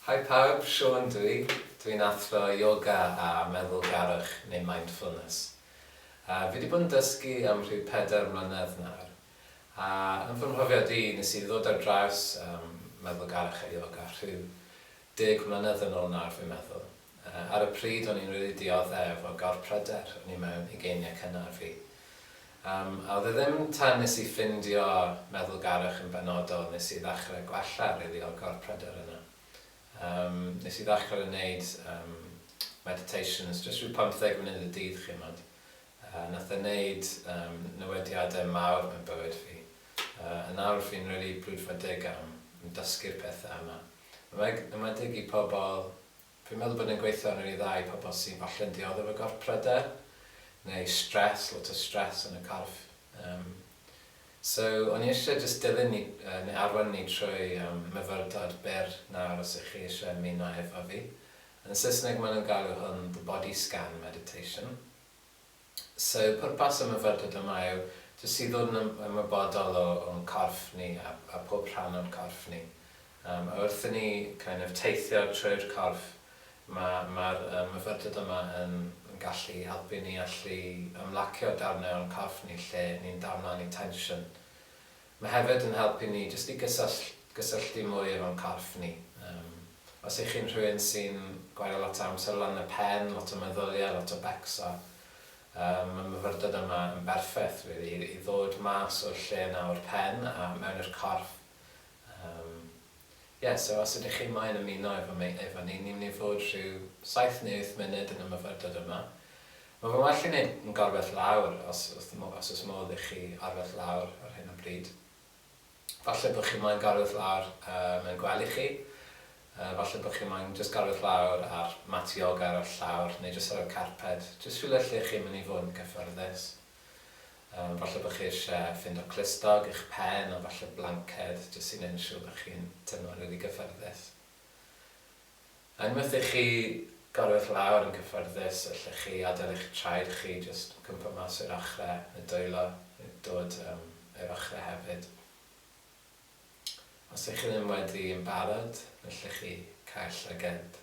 Hi pawb, Siôn dw i. Dw i'n athro yoga a meddwlgarwch neu mindfulness. A fi 'di bod yn dysgu am rhyw pedair mlynedd nawr. A yn fy mhrofiad i, nes i ddod ar draws um, meddwlgarwch a yoga rhyw deg mlynedd yn ôl nawr fi'n meddwl. Ar y pryd o'n i'n rili diodde' efo gorpryder, o'n i mewn ugeiniau cynnar fi. Yym, a oedd e ddim tan nes i ffindio meddwlgarwch yn benodol nes i ddechrau gwella rili o'r gorpryder yna. Yym, nes i ddechrau wneud yym meditations, jyst rhyw pymtheg munud y dydd chimod. Yy, nath e wneud yym newidiadau mawr mewn bywyd fi. Yy, a nawr fi'n rili brwdfrydig am am dysgu'r pethau yma. Yn enwedig i pobl Fi'n meddwl bod e'n gweithio'n rili dda i pobl sydd falle'n dioddef o gorff-pryder neu stress, lot o stress yn y corff. Yym so o'n i eisiau jyst dilyn ni yy neu arwain ni trwy yym myfyrdod byr nawr os ych chi eisiau ymuno efo fi. Yn y Saesneg maen nhw'n galw hwn the body scan meditation. So pwrpas y myfyrdod yma yw jyst i ddod yn ymwybodol o o'n corff ni a a pob rhan o'n corff ni. Yym a wrth i ni kind of teithio trwy'r corff ma' ma'r yy myfyrdod yma yn yn gallu helpu ni allu ymlacio darnau o'n corff ni lle ni'n dal mlaen i tension. Mae hefyd yn helpu ni jyst i gysyll- gysylltu mwy efo'n corff ni. Yym, os y'ch chi'n rhywun sy'n gwario lot o amser lan y pen, lot o meddyliau, lot o becso, yym, mae myfyrdod yma yn berffaith rili i ddod mas o'r lle 'na o'r pen a mewn i'r corff. Yym, ie, so os ydych chi moyn ymuno efo mi, efo ni, ni'n mynd i fod rhyw saith neu wyth munud yn y myfyrdod yma. Mae fe'n well i wneud yn gorwedd lawr os os os oes modd i chi orwedd lawr ar hyn o bryd. Falle bod chi moyn gorwedd lawr yy mewn gwely chi, yy falle bod chi moyn jyst gorwedd lawr ar mat yoga ar y llawr neu jyst ar y carped, jyst rhywle lle chi'n mynd i fod yn gyfforddus. Yym falle bod chi eisiau ffindo clustog i'ch pen a falle blanced jyst i wneud yn siŵr bod chi'n teimlo'n rili gyfforddus. A unwaith i chi gorwedd lawr yn gyfforddus, allech chi adael eich traed chi jyst cwmpo mas i'r ochrau, y dwylo i dod yym i'r ochrau hefyd. Os ych chi ddim wedi yn barod, allech chi cau llyged.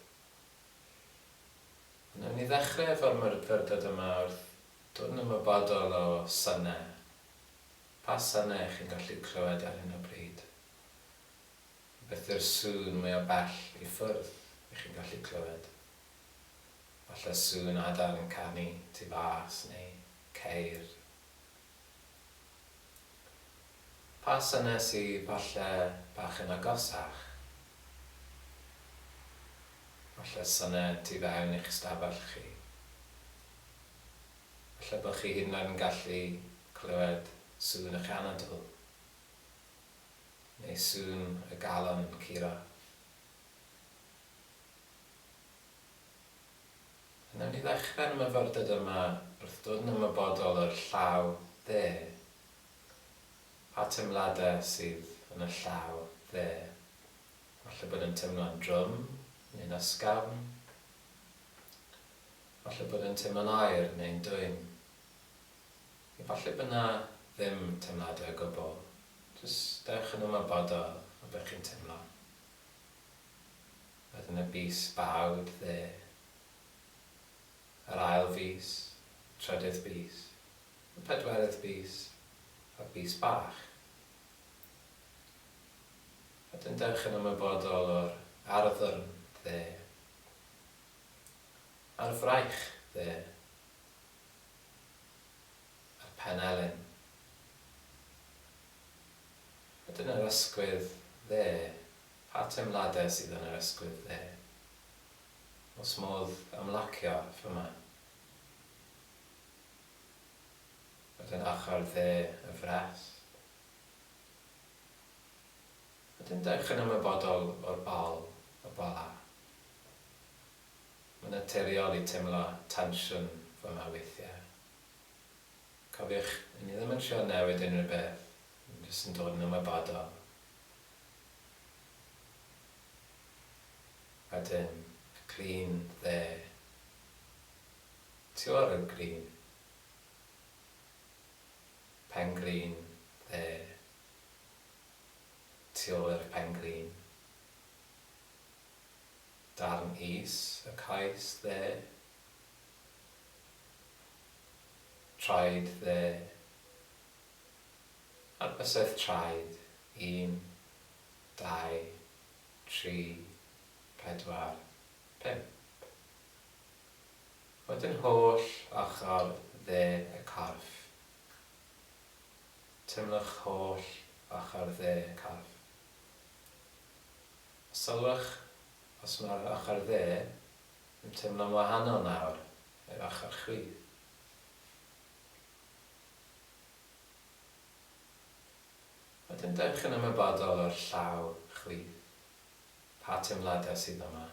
A wnawn ni ddechrau efo'r myfyrdod yma wrth dod yn ymwybodol o synau. Pa synau ych chi'n gallu clywed ar hyn o bryd? Beth yw'r sŵn mwya bell i ffwrdd i chi'n gallu clywed? Falle sŵn adar yn canu tu fas neu ceir. Pa synau sy falle bach yn agosach? Falle synau tu fewn i'ch stafell chi. Falle bod chi hyd yn oed yn gallu clywed sŵn eich anadl. Neu sŵn y galon yn curo. A wnawn ni ddechrau'r myfyrdod yma wrth dod yn ymwybodol o'r llaw dde. Pa teimladau sydd yn y llaw dde? Falle bod yn teimlo'n drwm neu'n ysgafn. Falle bod yn teimlo'n oer neu'n dwym. Neu falle bod 'na ddim teimladau o gwbl. Jyst dewch yn ymwybodol o be chi'n teimlo. Wedyn y bys bawd dde. Yr ail fys, trydydd bys, y pedwerydd bys, a'r bys bach. Wedyn dewch yn ymwybodol o'r arddwrn dde. A'r fraich dde. A'r penelin. Wedyn yr ysgwydd dde. Pa teimladau sydd yn yr ysgwydd dde? Oes modd ymlacio fyma? Wedyn ochr dde y frest. Wedyn dewch yn ymwybodol o'r bol, y bola. Mae'n naturiol i teimlo tensiwn fyma weithiau. Cofiwch, 'yn ni ddim yn trio newid unrhyw beth, ni'n jyst yn dod yn ymwybodol. Wedyn, y glin dde. Tu ôl i'r glin. Pen-glin dde. Tu ôl i'r pen-glin. Darn is y coes dde. Traed dde. A'r bysedd traed. 1, 2, 3, 4, 5. Wedyn holl ochr dde y corff. Teimlwch holl ochr dde y corff. Sylwch os mae'r ochr dde yn teimlo'n wahanol nawr i'r ochr chwith. Wedyn dewch yn ymwybodol o'r llaw chwith. Pa teimladau sydd yma?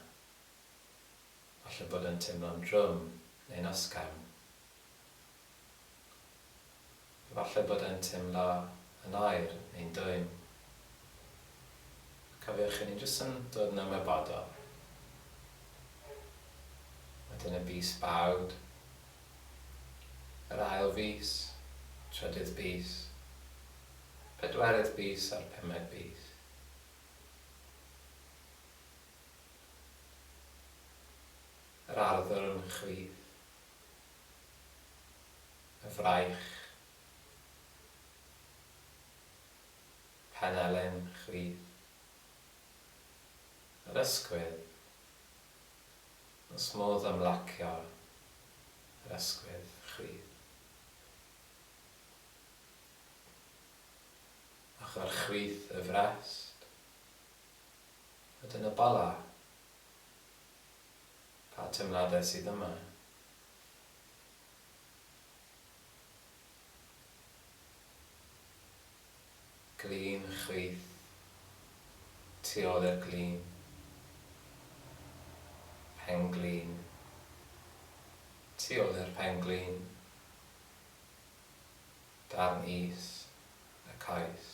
Falle bod yn teimlo'n drwm neu'n ysgafn. Efallai bod e'n teimlo yn oer neu'n dwym. Cofiwch, 'y ni jyst yn dod yn ymwybodol. Wedyn y bys bawd, yr ail fys, trydydd bys, pedwerydd bys a'r pumed bys. Yr arddwrn chwith. Y fraich, penelin chwith, yr ysgwydd, oes modd ymlacio yr ysgwydd chwith. Ochr chwith y frest, wedyn y bola. Pa teimladau sydd yma? Glin chwith, tu ôl i'r glin, pen-glin, tu ôl i'r pen-glin, darn is y coes,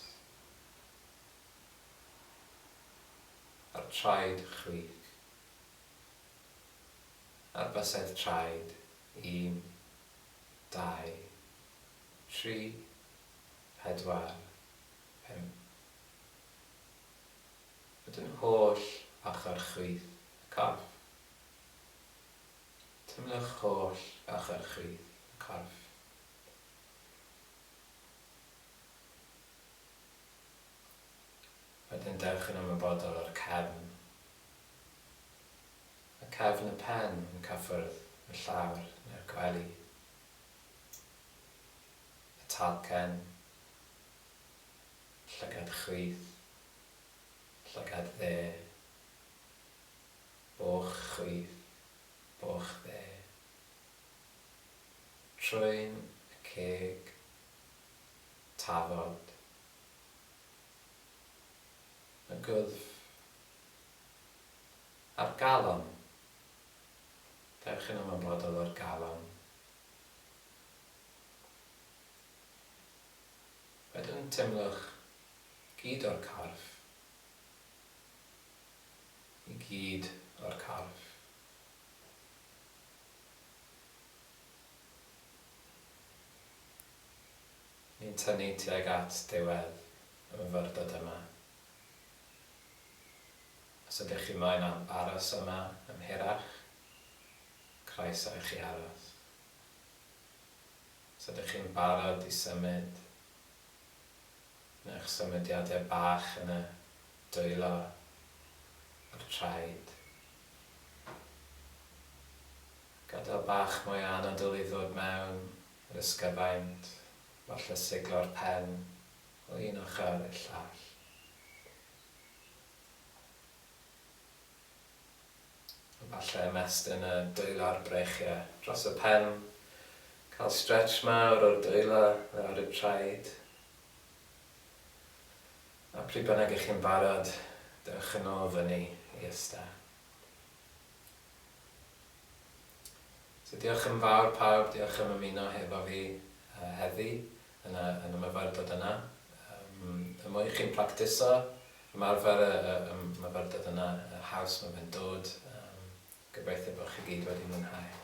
a'r traed chwith, a'r bysedd traed, un, 2, 3, 4, 5. Wedyn holl ochr chwith y corff. Teimlwch holl ochr chwith y corff. Wedyn dewch yn ymwybodol o'r cefn. Y cefn y pen yn cyffwrdd y llawr neu'r gwely. Y talcen, llygad chwith, llygad dde, boch chwith, boch dde, trwyn, y ceg, tafod, y gwddf, a'r galon. Dewch yn ymwybodol o'r galon. Wedyn teimlwch gyd o'r corff, i gyd o'r corff. Ni'n tynnu tuag at diwedd y myfyrdod yma. Os ydych chi moyn aros yma am hirach, croeso i chi aros. Os ydych chi'n barod i symud, gwnewch symudiadau bach yn y dwylo a'r traed. Gadael bach mwy o anadl i ddod mewn i'r ysgyfaint, falle siglo'r pen o un ochr i'r llall. Falle ymestyn y dwylo a'r breichiau dros y pen. Cael stretch mawr o'r dwylo lawr i'r traed. A pryd bynnag ych chi'n barod, dewch yn ôl fyny i ista. So diolch yn fawr pawb, diolch am ymuno hefo fi heddi yn y, yn y myfyrdod yna. Y mwy chi'n practiso, ymarfer y, y, y myfyrdod yna, y haws mae fe'n dod. Gobeithio bod chi gyd wedi mwynhau.